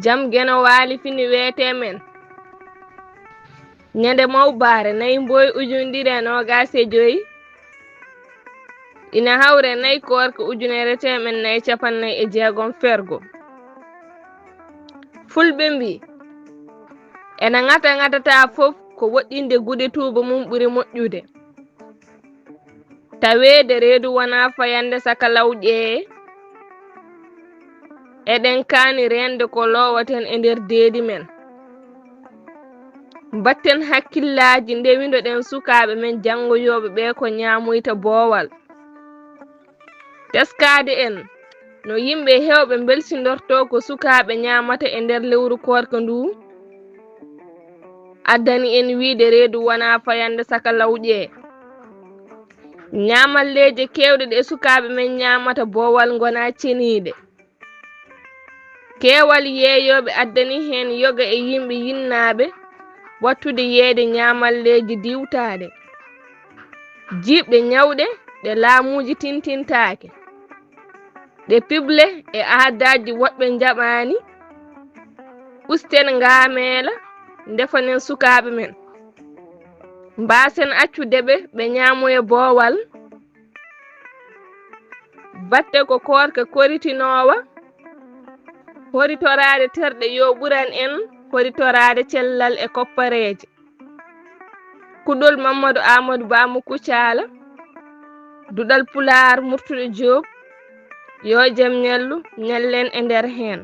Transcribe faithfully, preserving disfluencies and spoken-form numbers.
Jam Geno Waali fini weetee men. Ñande mawbaare nayi mboy ujunere ɗiɗi e noogaas e joy, ina hawre nayi koorka ujunere teemeɗɗe nayi capanɗe nayi e jeegom fergo. Fulɓe mbii, ena ŋata ŋatataa fof ko woɗɗinde gude tuuba mum ɓuri moƴƴude. Taweede reedu wonaa fayannde saka lawƴe, eɗen kaani reende ko loowaten e nder deedi men. Mbaɗten hakkillaaji, ndewindoɗen sukaaɓe men janngoyooɓe ɓe ko ñaamoyta boowal. Teskaade en no yimɓe heewɓe mbelsindortoo ko sukaaɓe ñaamata e nder lewru koorka ndu, addani en wiyde reedu wonaa fayannde saka lawƴe. Ñaamalleeje keewɗe ɗe sukaaɓe men ñaamata boowal ngonaa ceniiɗe. Keewal yeeyooɓe addani heen yoga e yimɓe yinnaaɓe waɗtude yeeyde ñaamalleeji diwtaaɗe, jiiɓɗe ñawɗe ɗe laamuuji tintintaake, ɗe piɓle e aadaaji woɗɓe njaɓaani. Usten ngaameela, ndefanen sukaaɓe men. Mbaasen accude ɓe, ɓe ñaamoya boowal. Batte ko koorka koritinoowa, horitoraade terɗe yo ɓuran en horitoraade cellal e koppareeje. Kuɗol Mammadu Aamadu Ba mo Kuccaala, Duɗal Pulaar Murtuɗo Joob, yo jam ñallu, ñallen e nder heen.